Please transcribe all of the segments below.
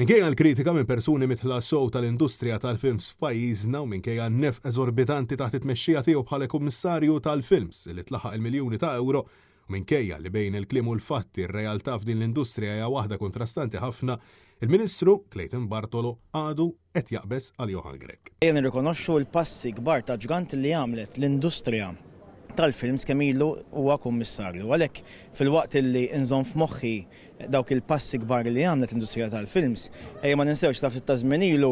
Minkejja l-kritika minn persuni midħla sew tal-industrija tal-films f'pajjiżna u minkejja n-nefq eżorbitanti taħt it-tmexxija tiegħu bħala Kummissarju tal-Films li tlaħaq il-miljuni ta' ewro u minkejja li bejn il-kliem u l-fatti r-realtà f'din l-industrija hija waħda kontrastanti ħafna, il-Ministru Clayton Bartolo għadu qed jaqbeż għal Johann Grech. Ejja nirrikonoxxu l-passi kbar ta' ġgant li għamlet l-industrija tal-films kemm ilu huwa Kummissarju. Għalhekk filwaqt li nżomm f'moħħi dawk il-passi kbar li għamlet l-industrija tal-films, ejja ma ninsewx ta' ftit ta' żmien ilu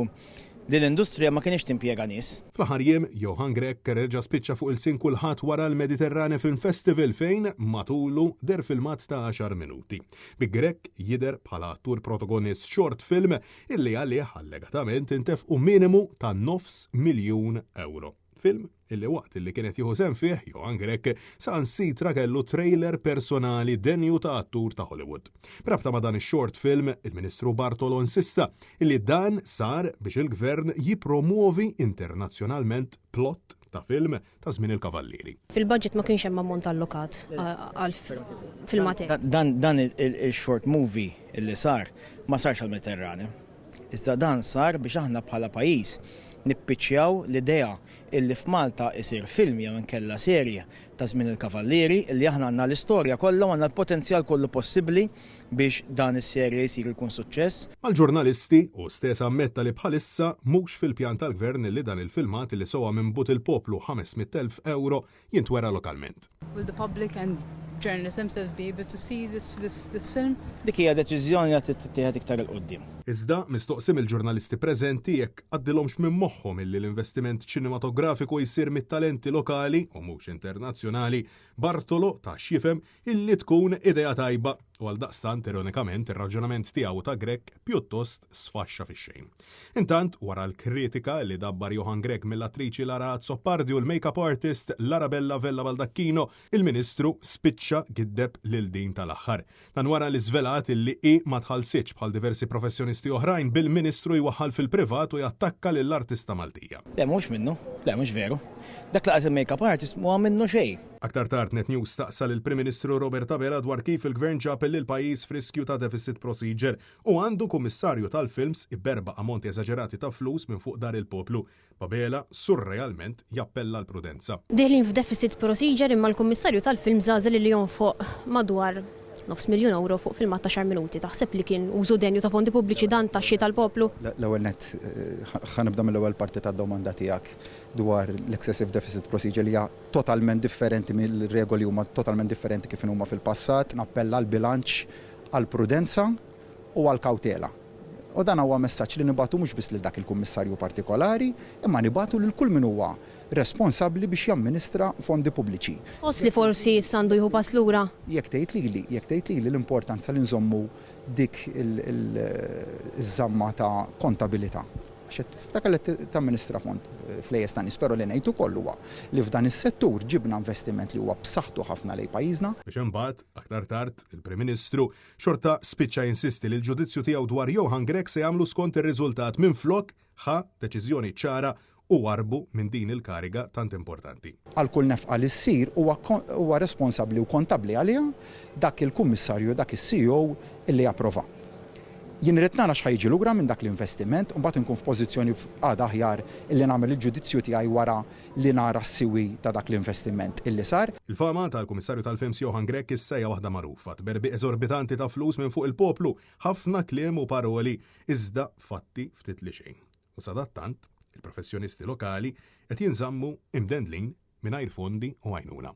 li l-industrija ma kinitx timpjega nies. Fl-aħħar jiem, Johann Grech reġa' spiċċa fuq ilsien kulħadd wara l-Mediterrane Film Festival fejn matulu deher filmat ta' għaxar minuti. Bi Grech jidher bħala attur protagonist short film illi għalih allegatament intefqu minimu ta' nofs miljun ewro. Film illi waqt illi kien qed jieħu sehem fih, Johann Grech, saħansitra kellu trailer personali denju ta' attur ta' Hollywood. B'rabta ma' dan ix-short film, il-Ministru Bartolo insista illi dan sar biex il-Gvern jippromwovi internazzjonalment plot ta' film ta' żmien il-Kavallieri. Fil-budget ma kienx hemm ammont allokat għal filmat hekk. Dan il-short movie illi sar ma sarx għall-Mediterrane. Iżda dan sar biex aħna bħala pajjiż nippiċċjaw l-idea illi f'Malta isir film jew inkella serje ta' żmien il-Kavallieri illi aħna għandna l-istorja kollha u għandna l-potenzjal kollu possibbli biex dan is-serje jsir ikun suċċess. Mal-ġurnalisti, hu stess ammetta li bħalissa mhux fil-pjan tal-Gvern illi dan il-filmat illi sewa minn but il-poplu 500,000 ewro jintwera lokalment. Will the public and journalists themselves be able to see this, this, this film? Dik hija deċiżjoni li trid tittieħed iktar 'il quddiem. Iżda, mistoqsi mill-ġurnalisti preżenti jekk għaddilhomx minn moħħhom illi l-investiment ċinematografiku jsir mit-talenti lokali u mhux internazzjonali, Bartolo ta x'jifhem illi tkun idea tajba u għaldaqstant ironikament ir-raġunament tiegħu u ta' Grech pjuttost sfaxxa fix-xejn. Intant, wara l-kritika li dabbar Johann Grech mill-attriċi Lara Azzopardi u l-make-up artist Larabella Vella Baldacchino, il-Ministru spiċċa giddeb lil din tal-aħħar. Dan wara li żvelat illi hi ma tħallsitx bħal diversi professjonisti oħrajn bil-Ministru jwaħħal fil-privat u jattakka lill-artista Maltija. Le mhux minnu, le mhux veru. Dak li qalet il-make-up artist mhuwa minnu xejn. Aktar tard Net News staqsa lill-Prim Ministru Robert Abela dwar kif il-Gvern ġab lill-pajjiż f'riskju ta' deficit procedure u għandu Kummissarju tal-Films iberbaq ammonti eżaġerati ta' flus minn fuq dar il-poplu, b'Abela surrealment jappella għall-prudenza. Dieħlin f'deficit procedure imma l-Kummissarju tal-Films għażel li jonfoq madwar nofs miljun ewro fuq filmat ta' xar minuti. Taħseb li kien użu denju ta' fondi pubbliċi dan, taxxi tal-poplu? L-ewwel nett, ħa nibda mill-ewwel parti tad-domanda tiegħek dwar l-excessive deficit procedure li hija totalment differenti mill-regoli huma totalment differenti kif inhuma fil-passat. Nappella għall-bilanċ, għall-prudenza u għall-kawtela. U dan huwa messaġġ li nibagħtu mhux biss lil dak il-Kummissarju partikolari, imma nibagħtu lil kull min huwa responsabbli biex jamministra fondi pubbliċi. Tħoss li forsi issa għandu jieħu pass lura? Jekk tgħid lili, jekk tgħid lili l-importanza li nżommu dik iż-żamma ta' kontabilità. Għax qed tiftakar li qed tamministra fond flejjes ta' nies, però li ngħid ukoll huwa li f'dan is-settur ġibna investiment li huwa b'saħħtu ħafna lejn pajjiżna. Biex imbagħad, aktar tard, il-Prim Ministru xorta spiċċa jinsisti li l-ġudizzju tiegħu dwar Johann Grech se jagħmlu skont ir-riżultat minflok ħa deċiżjoni ċara u warrbu minn din il-kariga tant importanti. Għal kull nefqa li ssir huwa huwa responsabbli u kontabbli għaliha dak il-kummissarju, dak is-CEO illi japprova. Jien irrid nara x'ħa jiġi lura minn dak l-investiment u mbagħad inkun f'pożizzjoni f'qagħda aħjar illi nagħmel il-ġudizzju tiegħi wara li nara s-siwi ta' dak l-investiment illi sar. Il-fama tal-Kummissarju tal-Films Johann Grech issa hija waħda magħrufa. Tberbiq eżorbitanti ta' flus minn fuq il-poplu, ħafna kliem u paroli, iżda fatti ftit li xejn. U sadattant, il-professjonisti lokali qed jinżammu imdendlin mingħajr fondi u għajnuna.